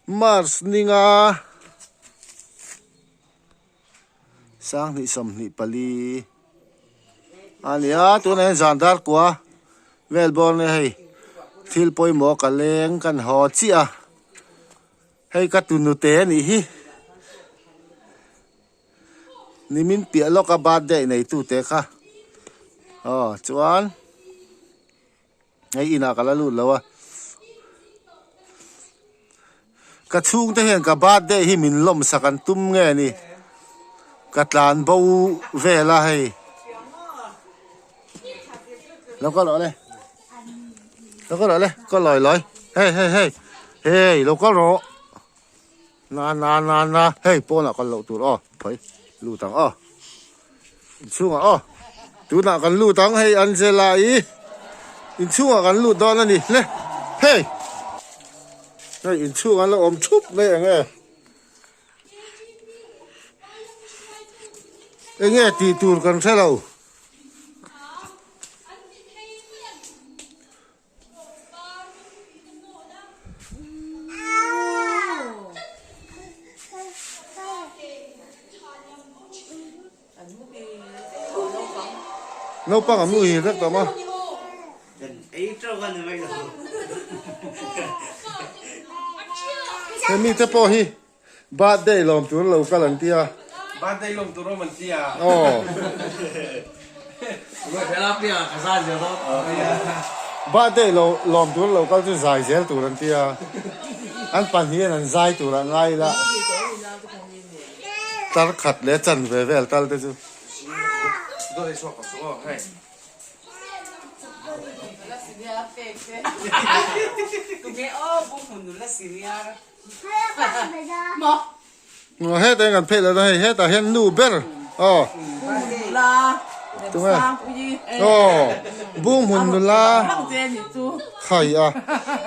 March ninga 2024 a ni a tunah hian zan dar kua vel bawr nia hei thil pawimawh ka leng kan haw chiah a hei ka tunute a nih hi nimin piah lawka birthday neitute kha aw chuan. Hei inah ka la lut lo a. Ka chhungte hian ka birthday hi min lawmsak an tum nge ni. Ka tlan bo vel a hei. Lo kal rawh le. Lo kal rawh le. Ka lawi lawi. Hei hei hei. Hei lo kal rawh. Na na na na hei pawnah kal loh tur aw phei lut ang aw inchhungah aw tunah kan lut ang hei Angela i inchhungah kan lut dawn a ni hle hei hei inchhung an lo awm thup mai eng e enge tih tur kan hre lo. Naupang an muhil vek tawh maw? He mite pawh hi Birthday lawm tur lo kal an tia. Birthday lawm tur awm an tia. Aw. Birthday lo lawm tur lo kal chu zai zel tur an tia. An pahnih hian an zai tur ah ngai ila. Tar khat leh chan ve vel tal te chu. Hetah hian kan phei lo hei hetah hian nu ber aw tunge aw bung hmun nula khai a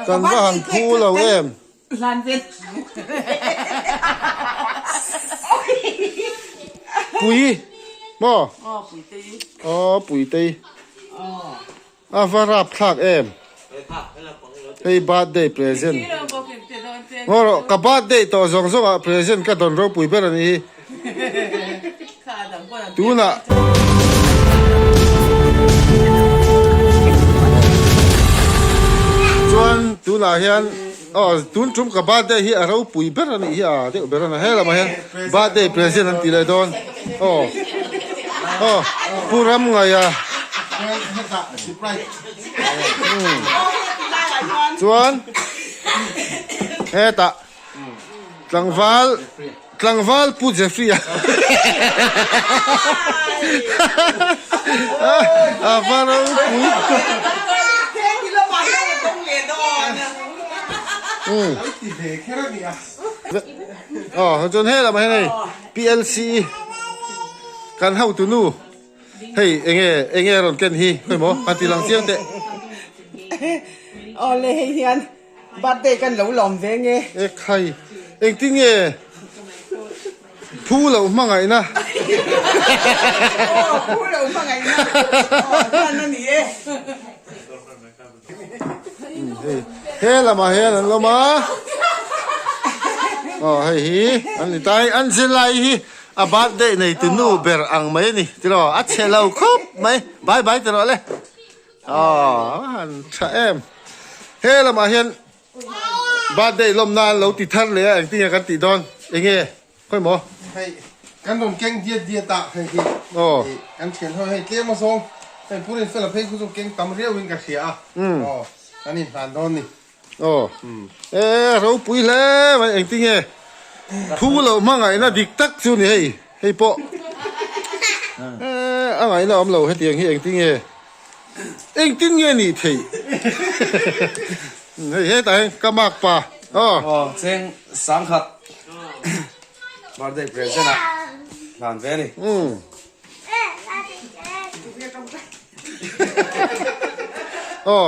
kan va han phu lo em pui maw aw puitei. A va rap thlak em? Hei birthday present. Ngaw rawh, ka birthday tawh zawng zawng ah present ka dawn ropui ber a nih hi. Tunah. Chuan tunah hian aw tun tum ka birthday hi a ropui ber a nih hi a deuh ber a ni. He lamah hian birthday present an ti leh dawn. Aw aw Pu Ramngaia chuan hetah tlangval tlangval Pu Jeffrey a a va ropui aw chuan helamah hian hei PLC kan hotu nu hei enge enge rawn ken hi khawimaw han ti lang chiang teh. Awle hei hian birthday kan lo lawm ve nge. E khai engtin nge phu loh hmangaihna. Aw phu loh hmangaihna aw hman a ni e. Hei he lamah hian an lawm a aw hei hi an ni ta hei Angela-i hi a birthday nei tu nu ber ang mai a ni tiraw a chhe lo khawp mai bye bye ti rawh le aw a han tha em he lamah hian birthday lawm nan lo ti thar leh a engtin nge kan tih dawn enge khawi maw. Hei kan rawn keng diat diat a hei hi aw kan thian ho hei tlem a zawng hei Pu Rinfela phei khu chu keng tam riau in ka hria a aw kan in hlan dawn ni. Aw e ropui hle mai engtin nge thu loh hmangaihna dik tak chu ni hei hei pawh e a ngaihna awm lo hetiang hi engtin nge engtin nge nih theih hei hetah hian ka mark pa aw. Aw cheng sangkhat. Birthday present ah hlan ve a ni. Aw,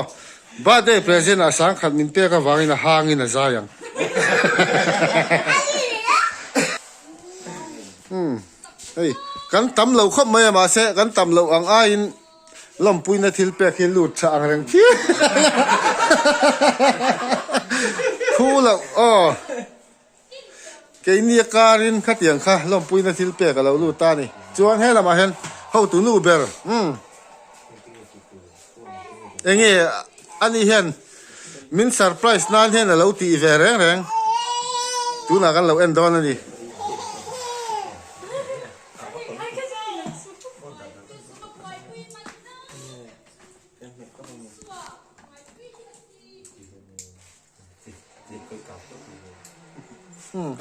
birthday present ah sangkhat min pek avangin a hangin a zai ang. Hei, kan tam lo khawp mai a mahse kan tam loh ang aiin Lawmpuina thil pek hi lut tha ang reng phian. Phu loh aw. Keini a karin khatiang kha lawmpuina thil pek a lo lut ta a ni. Chuan he lamah hian hotu nu ber umm enge ani hian min surprise nan hian a lo tih ve reng reng tunah kan lo en dawn a ni.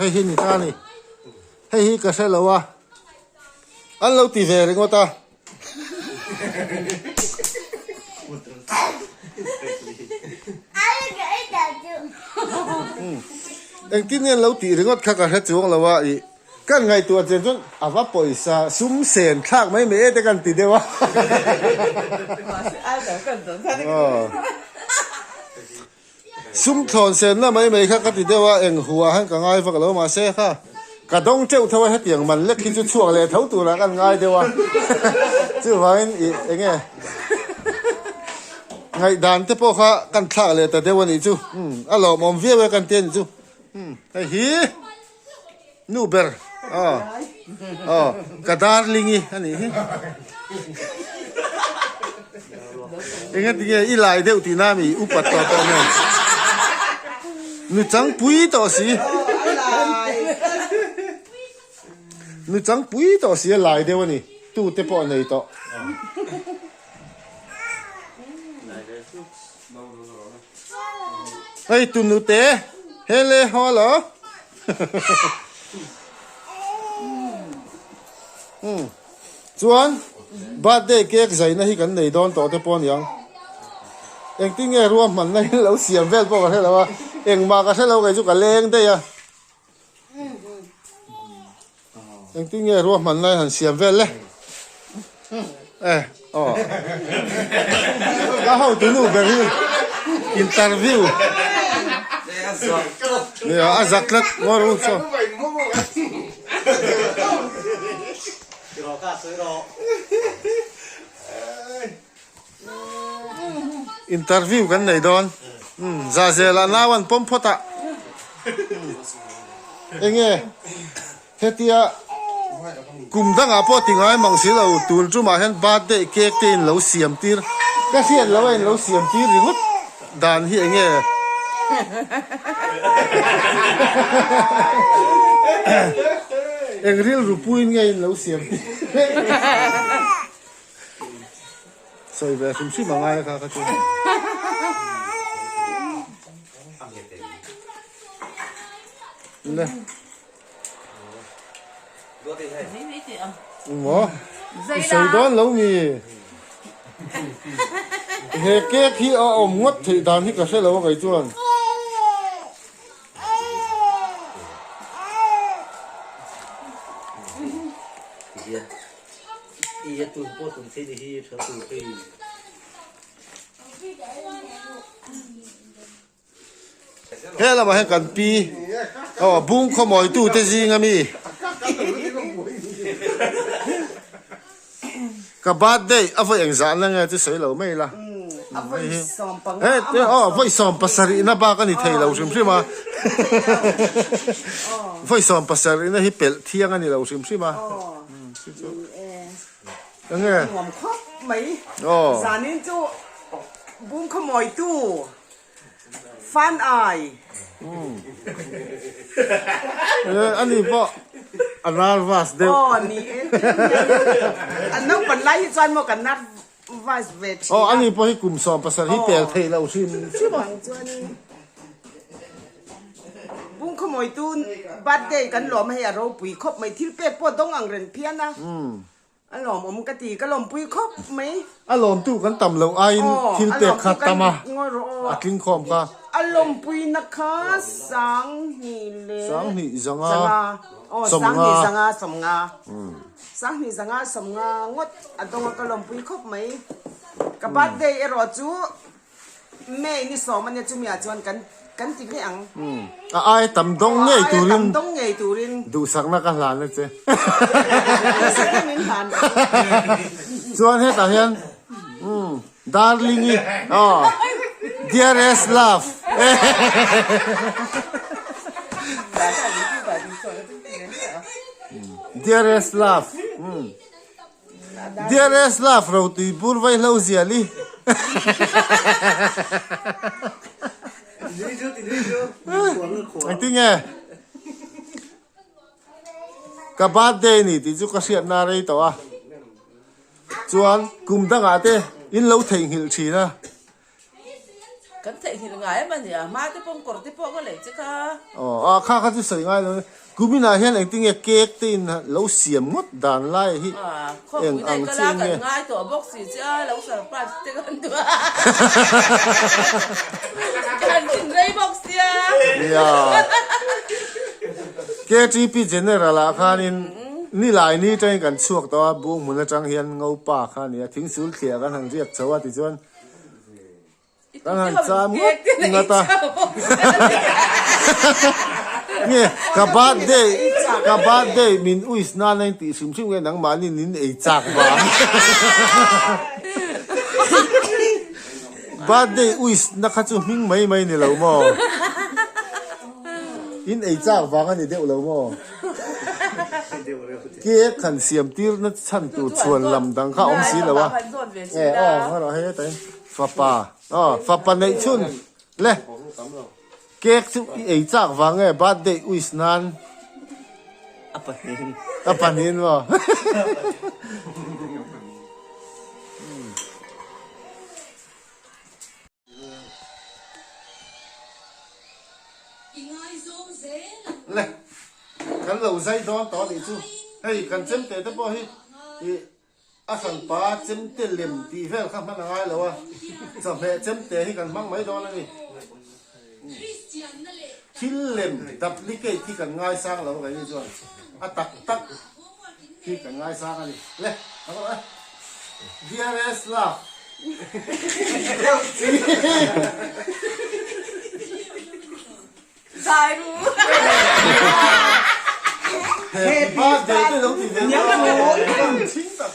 Hei hi ni ta a ni hei hi ka hre lo a an lo ti ve ringawt a. Engtin nge an lo tih ringawt kha ka hre chuang lo a ih kan ngaihtuah chian chuan a va pawisa sum sen thlak mai mai e te kan ti deuh a. Sum thlawn senna mai mai kha ka ti deuh a, eng huah hian ka ngai vak lo mahse kha ka dawng teuh tho a, hetiang man lek hi chu chhuak leh tho turah kan ngai deuh a, chuvangin ih eng nge ngaihdan te pawh kha kan thlak leh ta deuh a nih chu, umm a lawmawm viau e kan ti a nih chu, umm hei hi nu ber aw aw ka darling-i a nih hi engatinge i lai deuh tih na mi upat tawh tawh nen nu changpui tawh si nu changpui tawh si a lai deuh a ni tu te pawh a nei tawh. Hei tunute hele haw lo Chuan birthday cake zaina hi kan nei dawn tawh te pawh aniang. Engtin nge ruahmanna hi lo siam vel pawh ka hre lo a, engmah ka hre lo kei chu ka leng daih a. Engtin nge ruahman lai han siam vel le? Eh, aw. Ka hotu nu ber hi interview. Nia, a zak tlat ngawr u chaw. Interview kan nei dawn. Zahzela nau an pawm phawt a. Enge hetia kum dangah pawh ti ngai mang si lo tun tumah hian birthday cake te in lo siam tir ka hriat lo a in lo siam tir ringawt dan hi enge eng rilru puiin nge in lo siam tir. Sawi ve hrim hrim a ngai a kha ka chu. Le. Maw? I sawi dawn lo mi? He cake hi a awm ngawt theih dan hi ka hre lo a kei chuan. He lamah hian kan pi aw bung khawmawi tu te zing ami ka birthday a vawi engzah na nge chu sawi lo mai la he te aw vawi 70 na bak a ni thei lo hrim hrim a vawi 70 na hi pelh thiang a ni lo hrim hrim a. Enge? Nuam khawp mai. Aw. Zanin chu bung khaw mawitu fan ai. Eh, ani pawh a nervous deuh. Aw ni e. An naupan lai hi chuan maw kan nervous ve thin a. Aw, ani pawh hi kum 17 hi pel theih loh hrim hrim a. Chuanin Bung khawmawitu birthday kan lawm a hei a ropui khawp mai thil pek pawh dawng ang reng phian a a lawmawm ka ti ka lawmpui khawp mai. A lawmtu kan tam loh aiin thil pek kha tam a a tling khawm kha. A lawmpui na kha sanghnih leh sanghnih zanga aw sanghnih zanga 50 sanghnih zanga 50 ngawt a dawng a ka lawmpui khawp mai ka birthday erawh chu May ni sawm ania chumi ah chuan kan kan ti ngei ang. A ai tam dawng ngei turin. A ai tam dawng ngei turin. Duhsakna ka hlan a che. Duhsakna min hlan. Chuan hetah hian darling i aw dearest love. Dearest love Dearest love ro tui bur vai hlo zial i. Engtinge? Ka birthday ni tih chu ka hriatna a rei tawh a, chuan kum dangah te in lo theihnghilh thin a. Kan theihnghilh ngai em a nia, hma te pawh kawr te pawh ka lei che kha. Aw a kha kha chu sawi ngai lo e, kum inah hian engtinge cake te in lo siam ngawt dan lai hi eng ang chi nge. Kan ngai tawh bawk si che a, lo surprise te kan duh a, kan chin rei bawk sia. Nia. KTP General ah khanin nilai ni atangin kan chhuak tawh a, Buang hmun atang hian Ngopa kha a ni a, thingsul thliah kan han riak chho a tichuan kan han cham ngawt ngawt a. Nge ka birthday ka birthday min wish nan a intih hrim hrim nge nangmahni nin ei chak vang. Birthday wish na kha chu hming mai mai ni lo maw? In ei chak vang a ni deuh lo maw? Cake han siam tir na chhan tur chhuan lam dang kha a awm si lo a. E aw ngarawh hei hetah hian fapa aw fapa neih chhun le cake chu i ei chak vang nge birthday wish nan a pahnihin a pahnihin maw? Le, kan lo zai dawn tawh anih chu. Hei kan chemte te pawh hi ih a hranpa chemte lem tih vel kha hman a ngai lo a, chawhmeh chemte hi kan hmang mai dawn a ni. Thil lem duplicate hi kan ngaisang lo kei ni chuan a tak tak hi kan ngaisang a ni. Le, ka rawh e. Dearest love. Zai ru. Happy birthday te lo ti ve ru. Ching tak.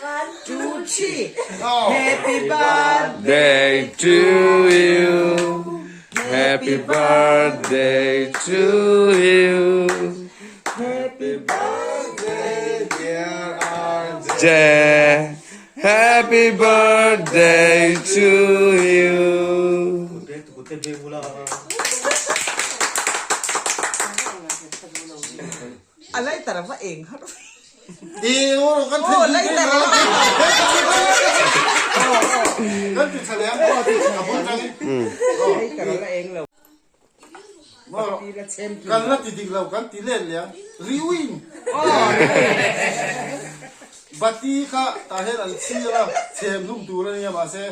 One, two, three. Happy birthday to you. Happy birthday to you. Happy birthday dear RJ. Happy birthday to you. A lighter a va eng har ve. Aw lighter a Kan ti tha leh ang Lighter a la eng lo. Kan la ti dik lo kan ti let leh ang Rewind Bati kha tah hian an chhir a chhem hlum tur a nia mahse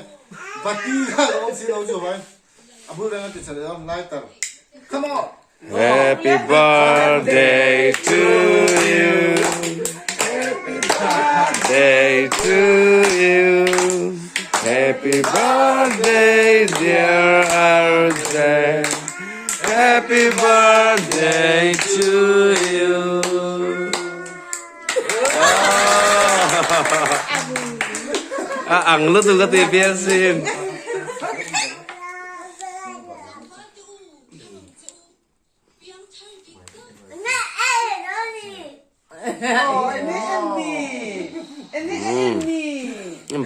Bati kha a lo awm si lo chu vai a bul reng a ti tha leh ang lighter Come on Happy birthday to you Happy birthday to you Happy birthday dear RJ Happy birthday to you A ang lutuk a ti bial sin.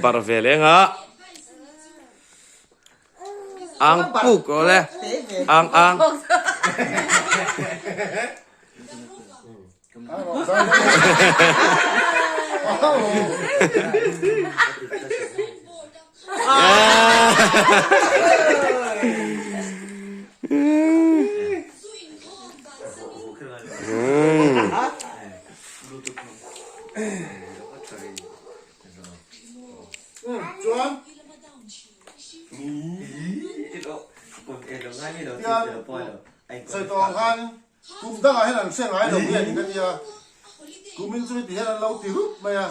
Bar ve leng a ang puk aw le ang ang. Sawi tawh ang khan Kum dangah hian an hre ngai lo nge ni ka nia, kumin chu heti hian an lo ti rup mai a,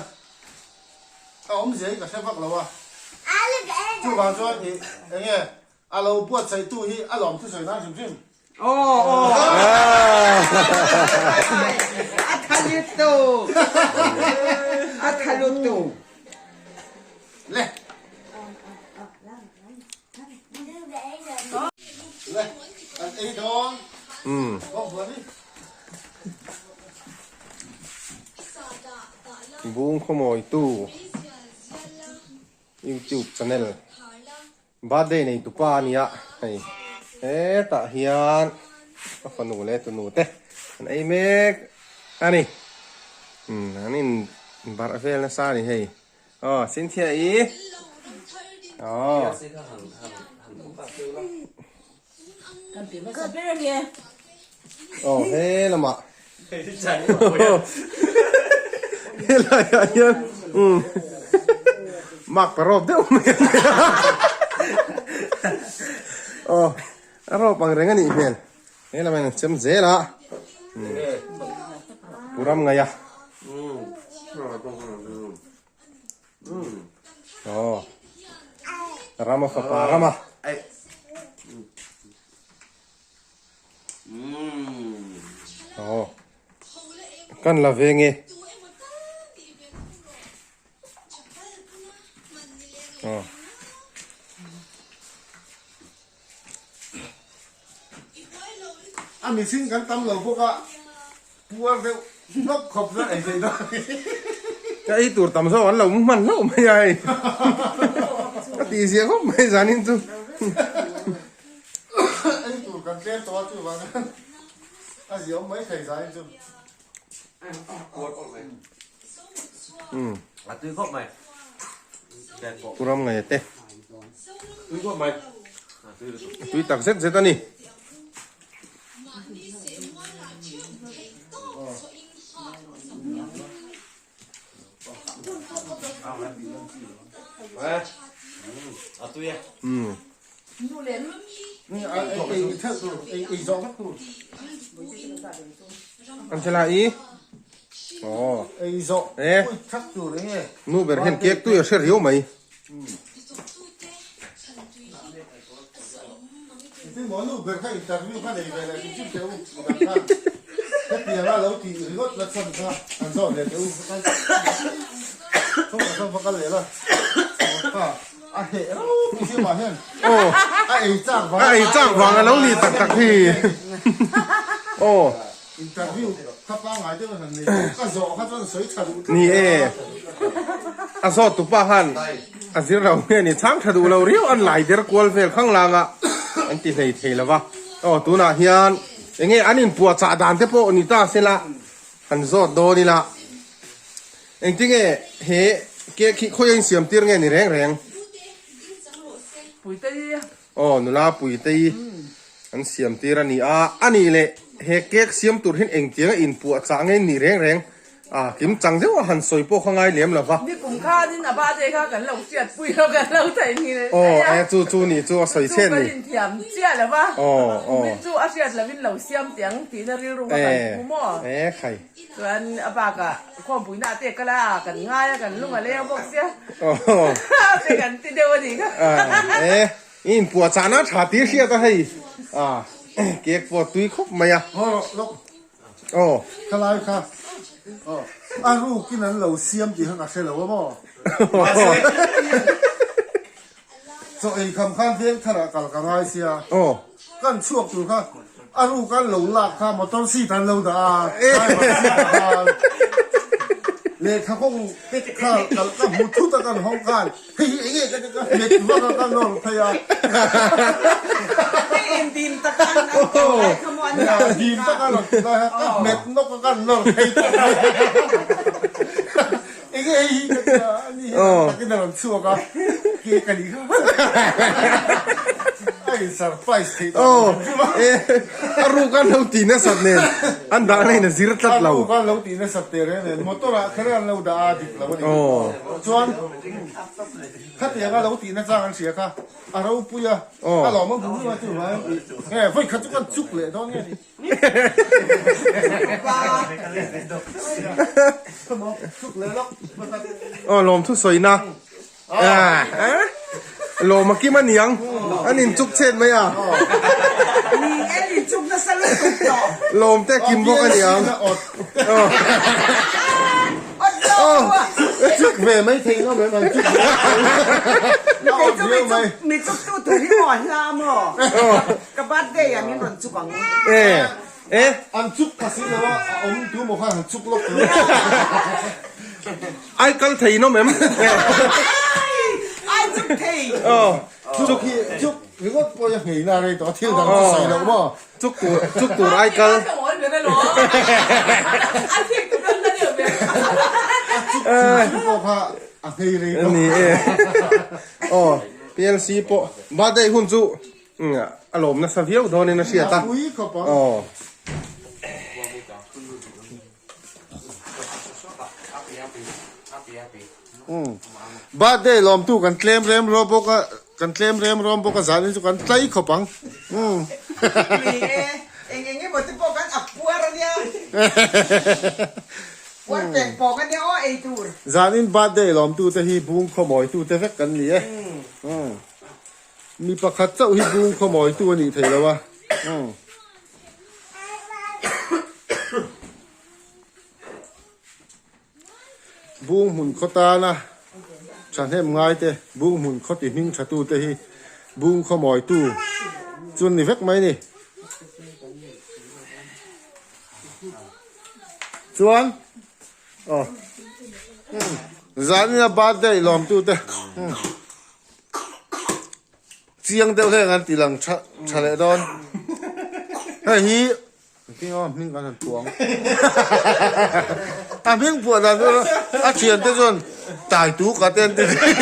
a awmzia hi ka hre vak lo a, chuvang chuan ih eng nge a lo buatsaihtu hi a lawm thusawi nan hrim hrim. A tha lutuk, a tha lutuk. Le. Le. ei dawn. Umm. Bung khawmawitu youtube channel birthday nei tupa a nia hei hetah hian ka fanu leh tunu te an ei mek a ni umm an in barh vel nasa a ni hei aw Cynthia i aw. Aw he lamah helai ah hian umm mark ka rawp deuh mai a nia aw a rawp ang reng a nih hmel he lamah hian an chem zel a pu ram ngaih a Aw Rama fapa Rama. Aw kan la ve nge. Aw. A mihring kan tam lo bawk a, puar deuh hlawp khawp na ei thei dawn. Ka ei tur tam zawk an lo hman hlauh mai a hei. Ka tih zia khawp mai zanin chu. Ei tur kan tlem tawh a chuvangin a ziaawm mai thei zanin chu. A tui khawp mai. Pu ram ngei te. Tui khawp mai. A tui lutuk. A tui tak zet zet a ni. A tui e. Umm. Angela i aw e nu ber hian cake tui a hre riau mai. A heh ropui si mah hian aw a ei chak vang a ei chak vang a lo ni tak tak hi aw interview kha pangngai deuh han nei tawh ka zawh kha chuan sawi tha duh tlat ni e a zawt tupa khan a zir lo nge ni chhang tha duh lo riau an lai der kual vel khang lang a an ti hlei thei lo va aw tunah hian enge an inpuah chah dan te pawh ni ta sela han zawt dawn ila. Engtinge he cake hi khawi a insiam tir nge ni reng reng? Puitei. Aw nula Puitei an siam tir a ni a, a nih leh he cake siam tur hian engtiang a inpuah chah nge ni reng reng? A kim chang deuh a han sawi pawh kha ngai lem lo va. Ni kum khanin a birthday kha kan lo hriat pui lo kan lo theih ni leh Aw e chu chu ni chu a sawi chu chhen kan ni. inthiam chiah lo va. Aw aw. Kumin chu a hriat lovin lo siam tiang tihna rilru kha kan E pu maw? e khai. Chuan a bakah khawmpuina te kal a, kan ngai a, kan lung a leng bawk sia. Te kan ti deuh a nih kha. E, i inpuah chahna tha tir hriat a hei. A, cake pawh tui khawp mai a. Haw lawk. Aw. Khalai kha. Aw, a rukin an lo siam tih kha ka hre lo a maw. Chaw ei kham khan veng tharah kal ka ngai sia. Aw. Kan chhuak tur kha a ruk an lo lak kha motor seat an lo dah a, driver seat ah khan lehkha kawng pek kha kal ka hmu thut a kan hawng khan hei hi enge ka ti ka hmet vak a ka nawr phei a. Dim tak a an tih lai kha maw an dah Dim tak a rawn ti lai kha ka hmet nawk a kan nawr phei tawp mai. Enge hei hi ka ti a, ani hi rang takin a rawn chhuak a, ke ka nih kha a in surprise theih tawh Aw, e, a ruk an lo tih nasat nen, an dahna in a zir tlat lo. A ruk an lo tih nasat teh reng nen, motor ah kher an lo dah a dik lo a ni. Chuan khatiang a lo tih nachang an hria kha, a ropui a, a lawm a hmu a chuvangin nge vawi khat chu kan chuk leh dawn nge ni. Aw lawm thu sawi na lawm a kim a niang an in chuk chet mai a lawm te a kim bawk a niang chuk ve mai thei ngam em an chuk mi chuk tu tur hi maw a hla maw. Ka birthday ah min rawn chuk ang. E e. An chuk pha si lo a, a awm tu maw khan han chuk lawk tur. Ai kal thei in awm em? Ai chuk thei. Aw. Chuk hi chuk ringawt pawh hi a nghei na rei tawh a, thil dang chu sawi loh maw? Chuk tur chuk tur ai kal. A chuk pawh kha a nghei rei tawh. Ni e. Aw PLC pawh birthday hun chu a lawm nasa viau dawnin a hriat a. A pui khawp ang. Aw. Birthday lawmtu kan tlem rem rawh bawk a, kan tlem rem rawm bawk a zanin chu kan tlai khawp ang. Ni e, eng eng emaw te pawh kan ak puar a nia. Puar pek pawk a nia aw ei tur. Zanin birthday lawmtu te hi bung khawmawitu te vek kan ni e. Mi pakhat chauh hi bung khawmawitu a nih thei lo a. Bung hmun khaw tana thahnem ngai te, bung hmun khaw ti hming tha tu te hi bung khaw mawi tu chu an ni vek mai a ni. Chuan aw zanina birthday lawm tu te chiang deuh hleng an ti lang tha tha leh dawn. Hei hi Engtin aw hming kan han puang. A hming puah dan chu a thian te chuan tai tu ka te an ti thei.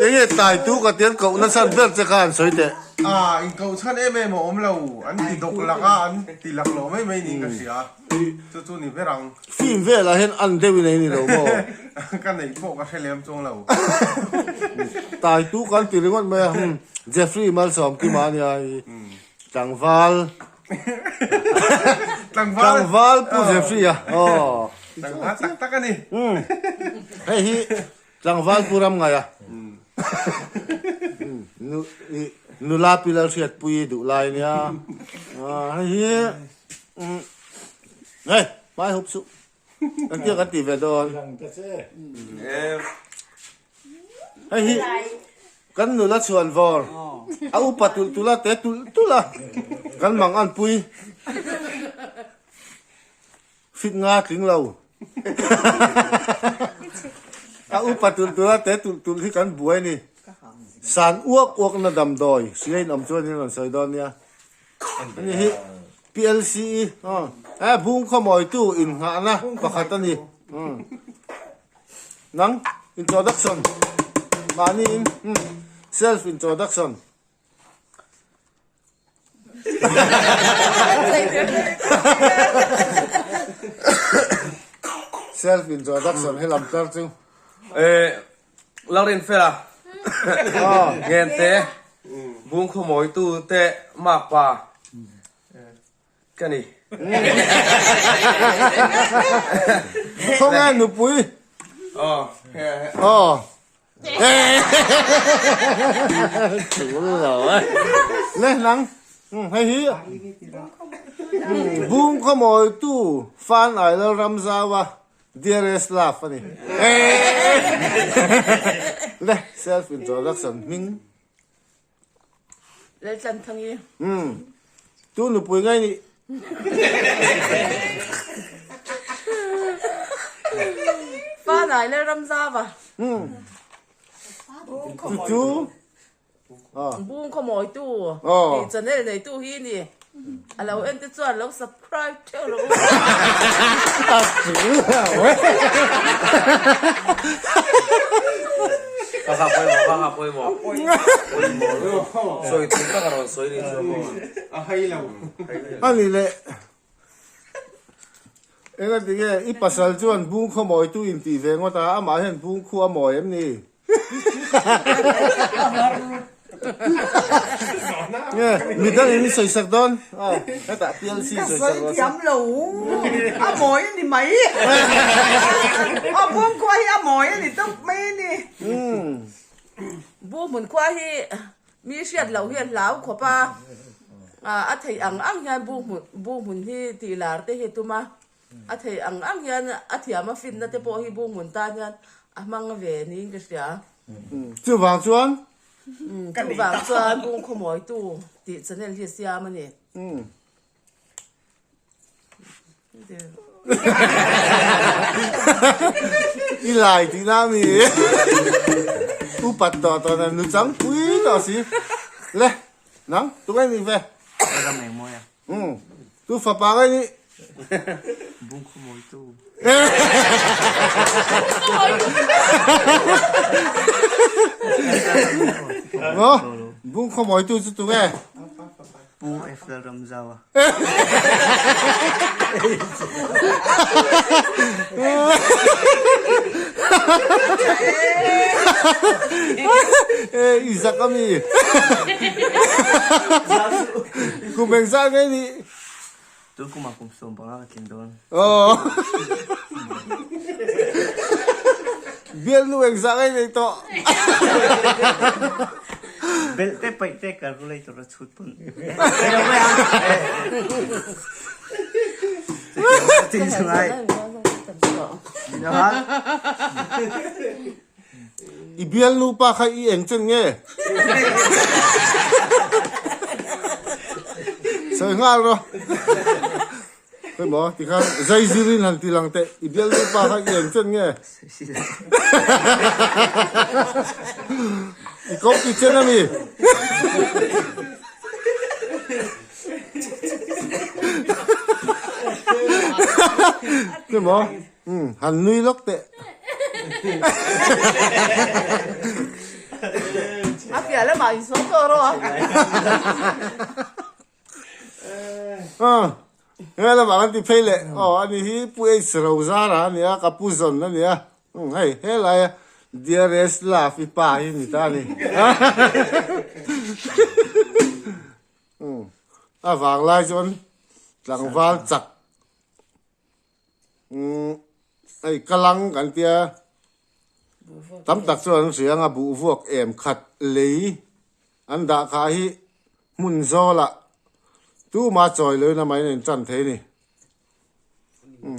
Enge tai tu ka te an koh nasa ber che kha an sawi teh. A in koh chhan em em a awm lo, an ti dawk lak a, an ti lak lo mai mai niin ka hria. Chu chu ni ber ang. Film velah hian an deuh in ei ni lo maw? Ka neih pawh ka hre lem chuang lo. Tai tu kan ti ringawt mai a, Jeffrey Malsawmkima a nia i. Tlangval. Tlangval. Tlangval Pu Jeffrey a. Aw. Tlangval tak tak a ni. Umm. Hei hi Tlangval Pu Ramngaia. Nu i nula pi Lalhriatpuii duh lai ania. Hei hi umm hei hmai hup suh. Engtia kan tih ve dawn? Hei hi kan nula chhuan vawr a upa tulh tulh a te tulh tulh a kan mang an pui fit nga tling lo a upa tulh tulh a te tulh tulh hi kan buai ni san uak uak na damdawi hria in awm chuan in rawn sawi dawn nia. Ani hi PLCE he bung khawmawitu innghahna pakhat a ni. Nang introduction mahni in self introduction. Self introduction he lam tar chu. Lalrin Fela Ngente Bung khawmawitu te makpa ka ni. Khawnge nupui? Aw. Aw. Le nang hei hi Bung khawmawitu Fan Ai Lalramzaua Dearest love a ni. Le self introduction hming. Laltlanthangi. Umm. Tu nupui ngai ni. Fa nai Lalramzava. Umm. Chu chu. Bung khawmawitu tih channel neitu hi ni. A lo en te chuan lo subscribe theuh rawh u. Ka ha pawimawh, ka ha pawimawh. Pawimawh. Sawi tur tak a rawn sawi ni chu maw. A hai lo. A ni leh. Engatinge i pasal chuan bung khawmawitu intih ve ngawt a, amah hian bung khu a mawi em ni? Nge midang in i sawisak dawn? Aw hetah PLC Ka sawisak sawi rawh se. thiam lo a mawi a ni mai a bung khua hi a mawi a ni tawp mai a ni. Bung hmun khua hi mi hriat loh hi a hlau khawp a, a theih ang ang hian bung hmun bung hmun hi tih lar te hi a tum a. A theih ang ang hian a thiam a finna te pawh hi Bunghmun tan hian a hmang ve niin ka hria. Chuvang chuan. Chuvang chuan Bungkhaw Mawitu tih channel hi a siam a ni. I lai tih na mi upat tawh tawh na nu chang pui tawh si le nang tu ngai ni ve ram eng mawi a um tu fapa ngai ni bung khaw mawi tu ngo bung khaw mawi tu chu tu nge Pu Eiffel Ramzau a. I zak a mi? Kum engzah nge nih? Tun kumah kum 15 ka tling dawn. Aw. Bialnu engzah nge nei tawh? Belh te paih te calculator a chhut pawn. Tin chungai. I bialnu pa kha i eng chen nge? Sawi nghal rawh. Hei maw tikhan zai zirin han ti lang teh i bialnu pa kha i eng chen nge? I ko ti chen ami? Hei maw han nui lawk teh. A piah lamah insawn tawh rawh a. He lamah kan ti phei leh aw ani hi Pu H Rozara a nia ka pu zawn a nia hei helaia Dearest Love i pa hi ni ta a ni a vanglai chuan tlangval chak hei kalang kan tia tam tak chuan an hria anga buhvuak em khat lei An dah kha hi hmun zawlah tuma chawi loin a main a intan thei a ni.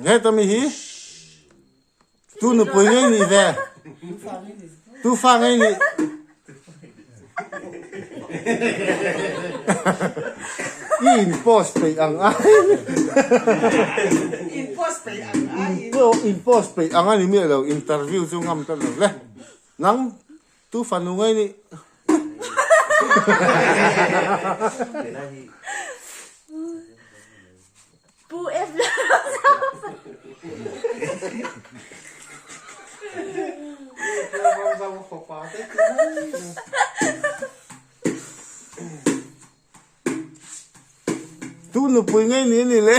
Heta mi hi tu nupui ngei nih ve, tu fa ngei nih. I in post peih ang a. In post peih ang a. In post peih ang a ni miah lo, interview chu ngam ta lo le. Nang Tu fanu ngei nih. Pu F la Tu nupui ngei ni ni le.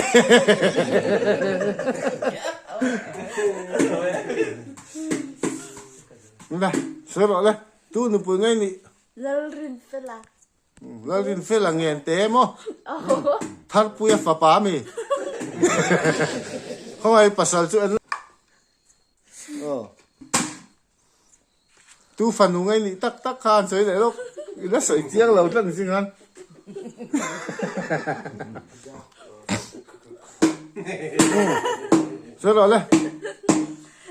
La, sawi rawh le. Tu nupui ngei ni. Lalrinfela. Lalrinfela ngen te emaw? Tharpuia fapa mi. Khawngaih pasal chu en. Aw. Tu fanu ngei nih tak tak kha an sawi leh lawk. I la sawi chiang lo tlat zing han. Sawi rawh le.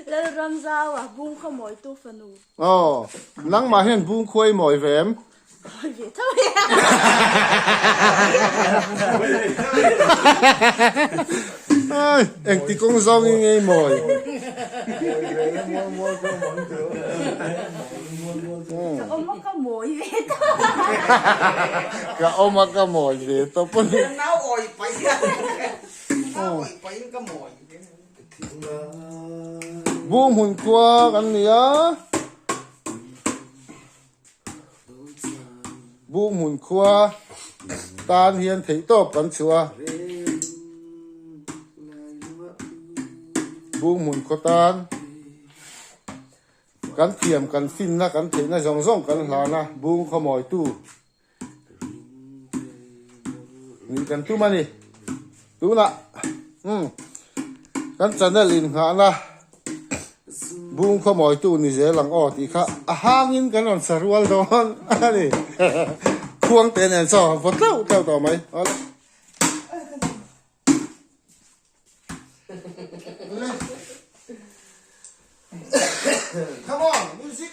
Lalramzau a bungkhaw mawi tu fanu. Aw, nangmah hian bungkhua i mawi ve em? Mawi ve tho e. Ai, engti kawng zawng i ngei mawi? Ka awm a ka mawi ve tawp. Ka awm a ka mawi ve tawp a ni. Ka nau awi paih a, ka nau awi paihin ka mawi ve. Bunghmun khua kan ni a. Bunghmun khua tan hian theihtawp kan chhuah a. Bunghmun khaw tan kan thiam kan finna kan theihna zawng zawng kan hlan a, bung khaw mawitu nih kan tum a ni. Tunah umm kan channel inngahna bung khaw mawitu ni zel ang aw tih kha a hangin kan rawn sa rual dawn a ni. Khuang te nen chaw han vaw tleuh tleuh tawh mai. Come on, music!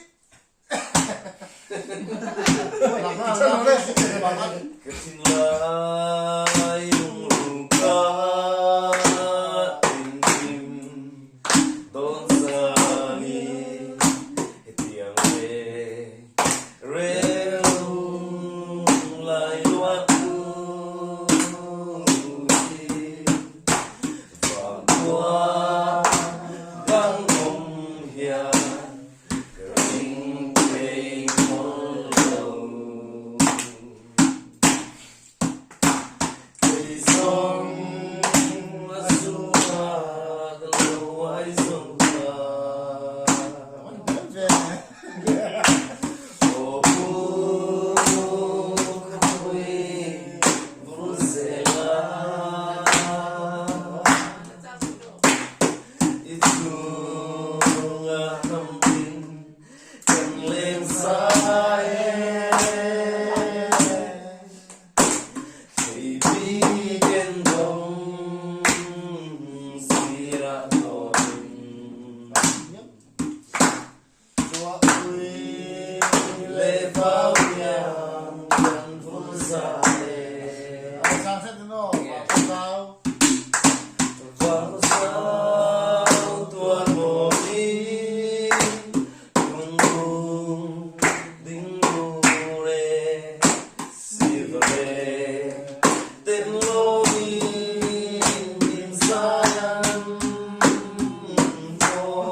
Ka thinlai lungru ka tinhim dawn sani hetiang le reng lunglai luat tu hi vangkhua dang awm hian Ka ring thei mawlh lo. Kei zawng a chunga ka lo uai zo ta. Aw pu khawpui vul zel a. I chunga hnam tin kan leng sai e. Thei bik en dawng sirah tawnin. Le vau hian kan vul zai e. Vang zau tuan mawi lung ding ngur e siva le ten loin din zai an thaw.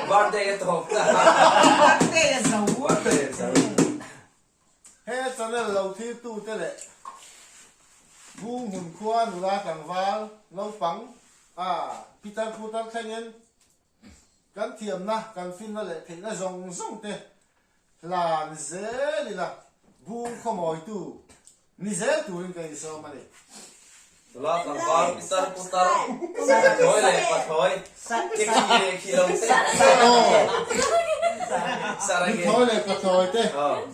Birthday a tawp ta. Birthday a zo. Birthday a zo. He channel lo thirtute leh Bunghmun khua nula tlangval naupang a pitar phutar thlengin kan thiamna, kan finna leh theihna zawng zawng te hlan zel ila bung khawmawitu ni zel turin ka insawm a ni. Nula tlangval pitar putar pathawi leh pathawi ke khi leh khi lo te. Pathawi leh pathawi te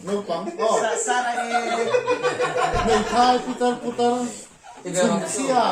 naupang aw. Hmeithai pitar putar chhunchhia.